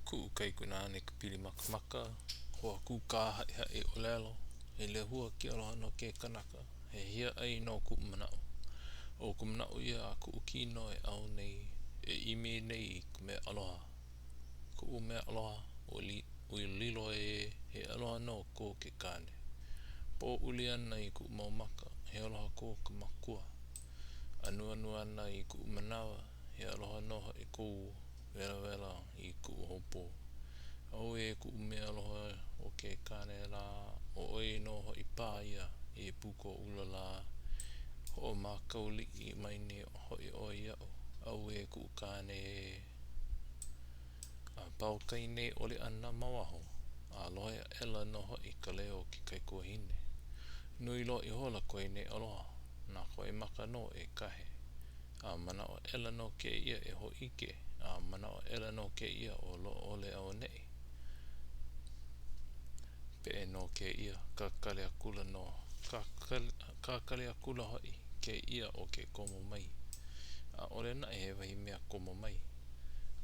Kuʻu kaikunāne ka pili makamaka, hoa kūkā haʻihaʻi ʻōlelo, he lehua ke aloha no ke kanaka, he hiaʻai nō kuʻu manaʻo. ʻO ka manaʻo ia a kuʻu kino e ʻau nei, e ʻimi nei i ka mea aloha. Kuʻu mea aloha, ua ua lilo ē he aloha nō ko ke kāne. Pouli ana i kuʻu mau maka, he aloha ko ka makua. Anuanu ana i kuʻu manawa, he aloha nō hoʻi kou welawela i kuʻu houpo. Auē kuʻu mea aloha o ke kāne lā, ʻo ʻoe nō hoʻi paha ia e Pūkōʻula lā. Hoʻomākauliʻi mai nei hoʻi ʻoe iaʻu, auē kuʻu kāne ē. A pau kā nei oli ʻana ma waho, a lohe aʻela nō hoʻi ka leo o ke kaikuahine. Nui loa ihola ko nei aloha, na ka waimaka nō e kahe. A manaʻo aʻela nō kēia e hōʻike, a manaʻo aʻela nō kēia o loaʻa ʻole auaneʻi. Peʻe nō kēia, kakali akula nō, kakali akula hoʻi kēia ʻo ke komo mai. ʻAʻole naʻe he wahi mea komo mai.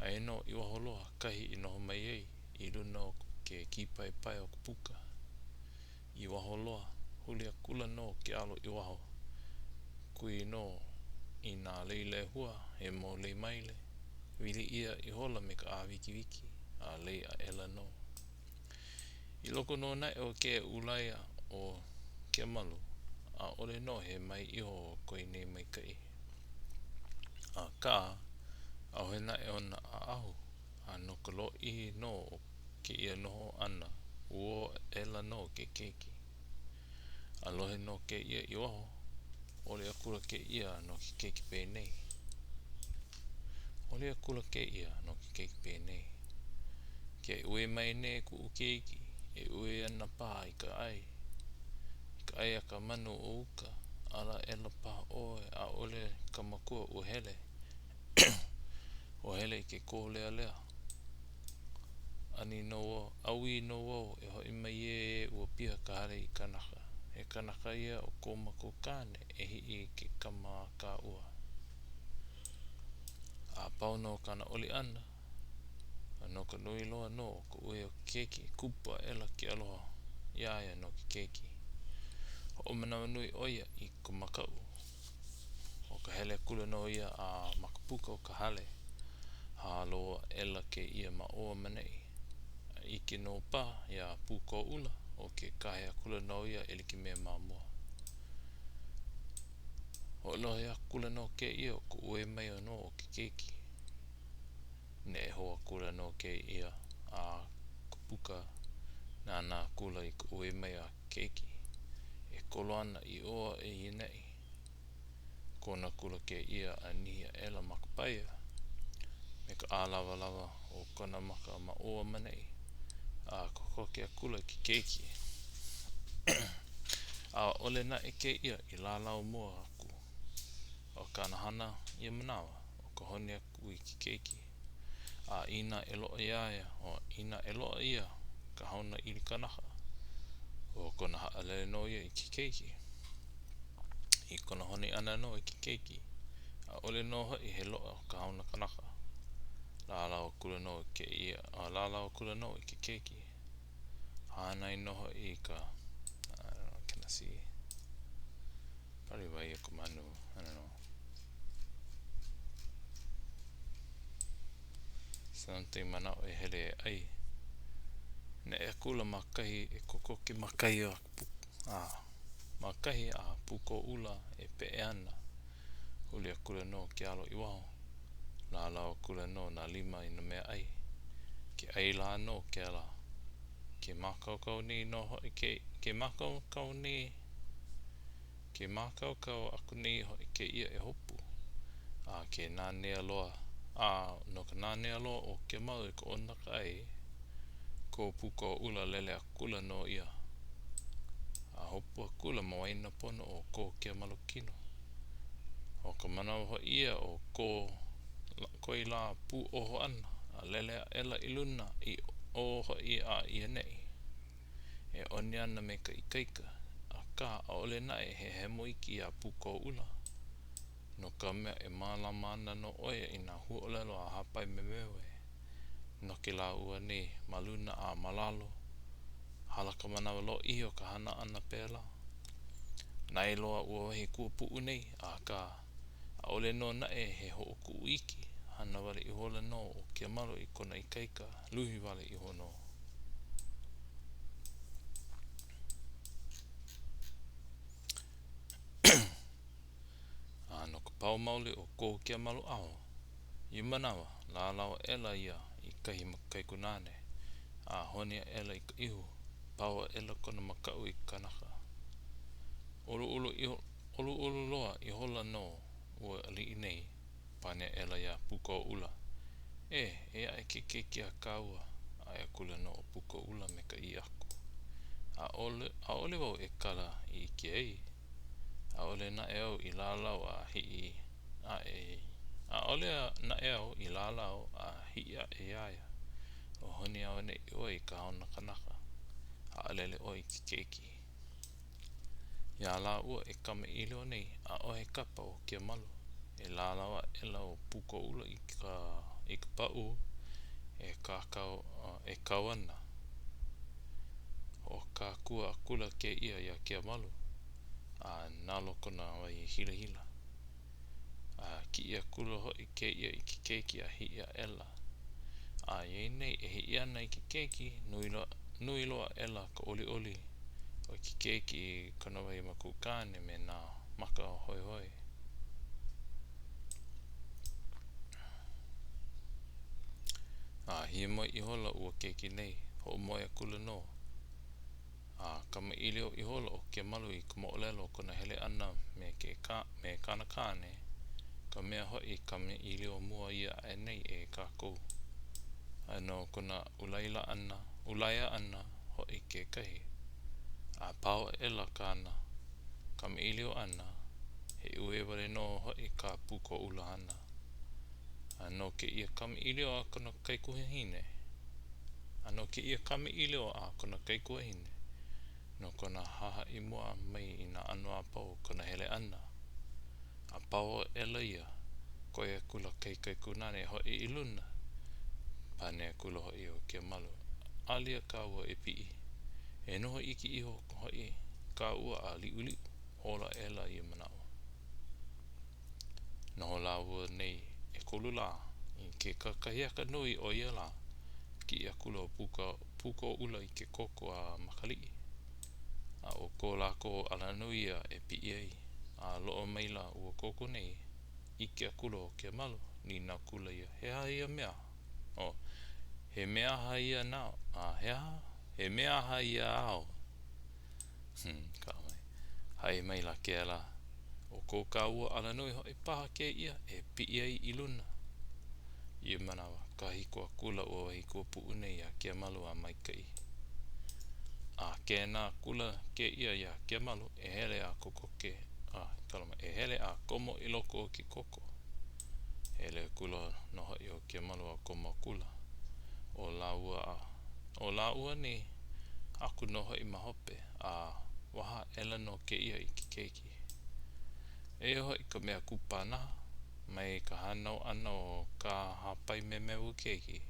Aia nō i waho loa kahi i noho mai ai i luna o ke kīpaepae o ka puka. I waho loa, huli akula nō ke alo i waho. Kui nō i nā lei lehua, he mau lei maile, wili ʻia ihola me ka ʻāwikiwiki, a lei aʻela nō. I loko nō naʻe o kēia ulaia o Kemalu, ʻaʻole nō he mae iho o ko nei maikaʻi. Akā, ʻaʻohe naʻe ona ʻaʻahu, a no ka lōʻihi nō o kēia noho ʻana, uō aʻela nō ke keiki. A lohe nō kēia i waho, oli akula kēia no ke keiki penei. Oli akula kēia no ke keiki penei. Ke uē mai nei kuʻu keiki, e uē ana paha i ka ʻai. I ka ʻai a ka manu o uka, ala aʻela paha ʻoe, ʻaʻole ka makua ua hele. Ua hele i ke kōlealea. Ani nō wau, ʻaui nō wau e hoʻi mai ē ua piha ka hale i kanaka. He kanaka ia o kō mākou kāne e hiʻi i ke kama a kāua. A pau nō kāna oli ʻana, a no ka nui loa nō o ka uē o ke keiki, kupu aʻela ke aloha iā ia no ke keiki. Hoʻomanawanui ʻo ia i ka makaʻu. ʻO ka hele akula nō ia a ma ka puka o ka hale, hālō aʻela kēia ma ʻō a ma ʻaneʻi. A ʻike nō paha iā Pūkōʻula, ʻo ke kahe akula nō ia e like me ma mua. Hoʻolohe akula nō kēia ʻo ka uē mai nō o ke keiki. Neʻe hou akula nō kēia a ka puka, nānā akula i ka uē mai a ke keiki. E kolo ana i ʻō a i ʻaneʻi. Kona akula kēia a nihi aʻela ma ka paia, me ka ʻālawalawa o kona maka ma ʻō a ma ʻaneʻi, a kokoke akula i ke keiki. ʻAʻole naʻe kēia i lālau mua aku. ʻO kāna hana ia manawa, ʻo ka honi aku i ke keiki. A inā e loaʻa iā ia, o inā e loaʻa ia ka hauna ʻili kanaka, ʻo kona haʻalele nō ia i ke keiki. I kona honi ʻana nō i ke keiki, ʻaʻole nō hoʻi he loaʻa o ka hauna kanaka. Lālau akula nō i kēia, a lālau akula nō i ke keiki. Hānai nō hoʻi i ka, I don't know, can I see? Probably wahi o ka manu, I don't know. Something manaʻo e hele e ʻai. Neʻe akula ma kahi e kokoke ma kahi a, a ma kahi a Pūkōʻula e peʻe ana. Huli akula nō ke alo i waho. Lālau akula nō nā lima i nā mea ʻai. Ke ʻai lā nō kēlā. Ke mākaukau nei nō hoʻi ke, ke mākaukau nei Ke mākaukau aku nei hoʻi kēia e hopu, a ke nanea loa, a no ka nanea loa o Kemalu i ka ʻona ka ʻai, ko Pūkōʻula lele akula nō ia, a hopu akula ma waena pono o ko Kemalu kino. ʻO ka manawa hoʻi ia o ko koi lā pūʻoho ʻana, a lele aʻela i luna, i ʻō hoʻi a i ʻaneʻi. E ʻoni ana me ka ikaika, akā ʻaʻole naʻe he hemo iki iā Pūkōʻula, no ka mea e mālama ana nō ʻo ia i nā huaʻōlelo a Hāpaimemeue. Noke lāua nei ma luna a ma lalo. Hala ka manawa lōʻihi o ka hana ʻana pēlā. Nae loa ua wahi kuapuʻu nei, akā, ʻaʻole nō naʻe he hoʻokuʻu iki, hana wale ihola nō ʻo Kiamalu i kona ikaika, luhi wale iho nō. A no ka pau maoli o ko Kiamalu aho, ia manawa, lālau aʻela ia i kahi kaikunāne, a honi aʻela i ka ihu, pau aʻela kona makaʻu i ke kanaka. ʻOluʻolu iho, ʻoluʻolu loa ihola nō ua aliʻi nei, pane aʻela iā Pūkoʻula, E, eia aʻe ke keiki a kāua. ʻAe akula nō ʻo Pūkoʻula me ka ʻī aku, ʻAʻole, ʻaʻole wau e kala i ʻike ai. ʻAʻole naʻe au i lālau a hiʻi aʻe ʻAʻole naʻe au i lālau a hiʻi aʻe iā ia. O honi auaneʻi ʻoe i ka haona kanaka. Haʻalele ʻoe i ke keiki. Iā lāua e kamaʻilio nei, ʻaʻohe kapa o Kiamalu. E lālau aʻela ʻo Pūkoʻula i ka i ka pāʻū e kākau e kau ana. Hoʻokākua akula kēia iā Kiamalu, a nalo kona wahi hilahila. A kiʻi akula hoʻi kēia i ke keiki a hiʻi aʻela. A iā ia nei e hiʻi ana i ke keiki, nui loa, nui loa aʻela ka ʻoliʻoli o ke keiki i kona wahi makuakāne me nā maka hoihoi. A hiamoe ihola ua keiki nei, hoʻomoe akula nō. A kamaʻilio ihola ʻo Kiamalu i ka moʻolelo o kona hele ʻana me ke me kāna kāne, ka mea hoʻi i kamaʻilio mua ʻia aʻe nei e kākou. A no kona ulaila ʻana, ulaia ʻana hoʻi kekahi. A pau aʻela kāna kamaʻilio ʻana, he uē wale nō hoʻi kā Pūkoʻula hana. A no kēia kamaʻilio a kona kaikuahine, a no kēia kamaʻilio a kona kaikuahine, no kona hahaʻi mua mai i nā ʻano a pau o kona hele ʻana. A pau aʻela ia, koi akula kahi kaikunāne e hoʻi i luna. Pane akula hoʻi ʻo Kiamalu, Alia kāua e piʻi. E noho iki iho hoʻi kāua a liʻuliʻu, holo aʻela ia manawa. Noho lāua nei ʻekolu lā. I ke kakahiaka nui o ia lā, kiʻi akula ʻo Puka, Pūkoʻula i ke koko a Makaliʻi, a ʻo ko lākou alanui ia e piʻi ai. A loaʻa maila ua koko nei, ʻike akula ʻo Kiamalu, nīnau akula ia, He aha ia mea? Oh, he mea aha ia nāu? A he aha? He mea aha ia āu? Hmm, ka mai. Haʻi maila kēlā, ʻO ko kāua alanui hoʻi paha kēia e piʻi ai i luna. I ia manawa, kāhiko akula ua wahi kuapuʻu nei iā Kiamalu a maikaʻi. A kēnā akula kēia iā Kiamalu e hele a kokoke, a, kala mai, e hele a komo i loko o ke koko. Hele akula nō hoʻi ʻo Kiamalu a komo akula. ʻO lāua a, ʻo lāua nei aku nō hoʻi ma hope, a waha aʻela nō kēia i ke keiki. Eia hoʻi ka mea kupanaha, mai ka hānau ʻana o kā Hāpaimemeʻu keiki,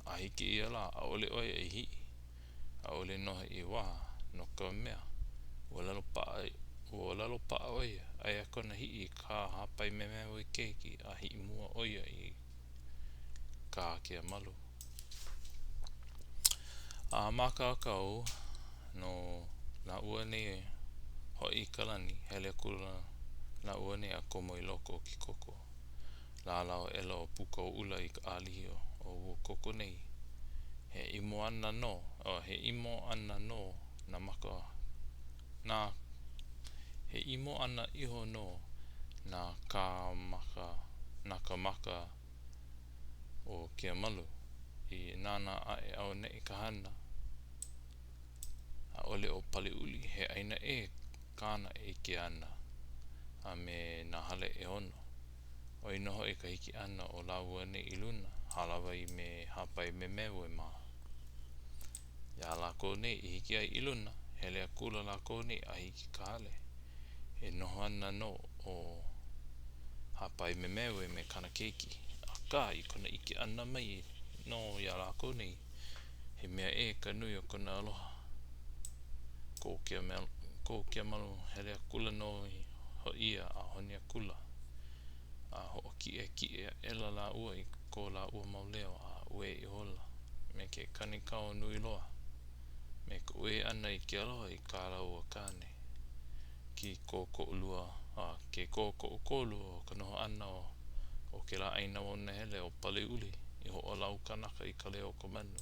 a hiki i ia lā, ʻaʻole ʻo ia i hiʻi, ʻaʻole nō hoʻi i waha, no ka mea, ua lalo paʻa, ua lalo paʻa ʻo ia, aia kona hiʻi i kā Hāpaimemeʻu keiki, a hiʻi mua ʻo ia i kā Kiamalu. A mākaukau nō lāua nei e hoʻi i ka lani, hele akula lāua nei a komo i loko o ke koko. Lālau aʻela ʻo Pūkoʻula i ka ʻālihi o ua koko nei. He ʻimo ana nō, he ʻimo ana nō nā maka, nā, he ʻimo ana iho nō nā kā maka, nā ka maka o Kiamalu i nānā aʻe auaneʻi ka hana. ʻAʻole ʻo Paliuli he ʻāina ʻē kāna e ʻike ana a me nā hale ʻeono. ʻO ia nō hoʻi ka hiki ʻana o lāua nei i luna, hālāwai me Hāpaimemeue mā. Iā lākou nei i hiki ai i luna, hele akula lākou nei a hiki i ka hale. E noho ana nō ʻo Hāpaimemeue me kāna keiki, akā, i kona ʻike ʻana mai. nō iā lākou nei, he mea ʻē ka nui o kona aloha. Kō Keamalu hele akula nō hoʻi ia a honi akula, a hoʻokiʻekiʻe aʻela lāua i ko lāua mau leo a uē ihola me ke kanikau nui loa, me ka uē ʻana i ke aloha i kā lāua kāne. Ke kōkoʻolua, ke kōkoʻokōlua o ka noho ʻana o kēlā ʻāina wao nahele ʻo Paliuli i hoʻolaukanaka i ka leo o ka manu.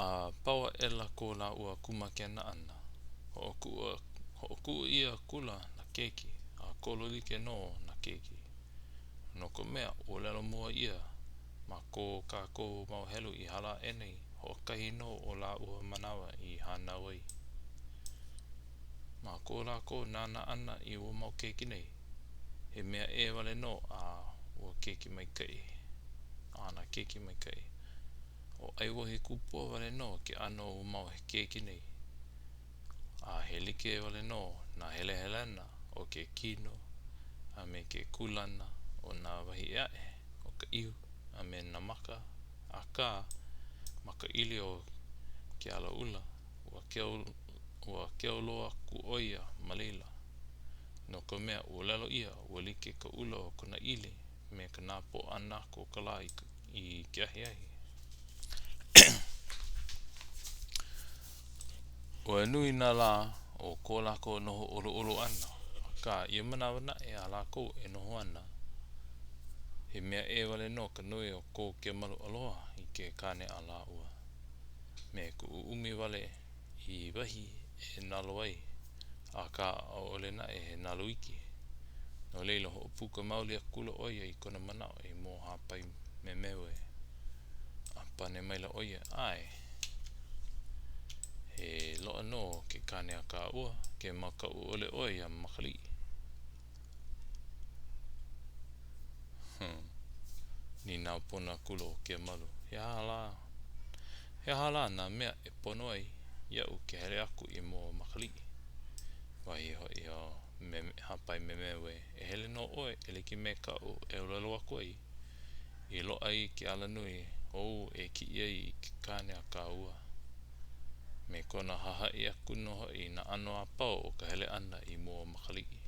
A pau aʻela ko lāua kūmākena ʻana, hoʻokuʻu, hoʻokuʻu ʻia akula nā keiki, a kolo like nō nā keiki. No ka mea, ʻōlelo mua ʻia ma ko kākou mau helu i hala aʻe nei, hoʻokahi nō o lāua manawa i hānau ai. Ma ko lākou nānā ʻana i ua mau keiki nei, he mea ʻē wale nō a ua keiki maikaʻi, a nā keiki maikaʻi. ʻO ʻAiwohikupua wale nō ke ʻano o ua mau keiki nei. A he like wale nō nā helehelena o ke kino a me ke kūlana o nā wahi ʻē aʻe o ka ʻihu a me nā maka, akā, ma ka ʻili o ke alaula, ua keu, ua keu loa aku ʻo ia ma laila. No ka mea, ʻōlelo ʻia, ua like ka ʻula o kona ʻili me ka napoʻo ʻana aku o ka lā i ke ahiahi. Ua nui nā lā o ko lākou noho ʻoluʻolu ʻana, akā, ia manawa naʻe a lākou e noho ana, he mea ʻē wale nō ka nui o ko Keamalu aloha i ke kāne a lāua, me ka ʻuʻumi wale i wahi e nalo ai, akā ʻaʻole naʻe he nalo iki. No laila, hoʻopuka maoli akula ʻo ia i kona manaʻo i mua o Hāpaimemeue. A pane maila ʻo ia, ʻAe, he loaʻa nō ke kāne a kāua, ke makaʻu ʻole ʻoe iā Makaliʻi. Huh. Nīnau pono akula ʻo Keamalu, He aha lā? He aha lā nā mea e pono ai iaʻu ke hele aku i mua o Makaliʻi? Wahi hoʻi a Hāpaimemeue, E hele nō ʻoe e like me kaʻu e ʻōlelo aku ai, i loaʻa ai ke alanui ou e kiʻi ai i ke kāne a kāua. Me kona hahaʻi aku nō hoʻi i nā ʻano a pau o ka hele ʻana i mua o Makaliʻi.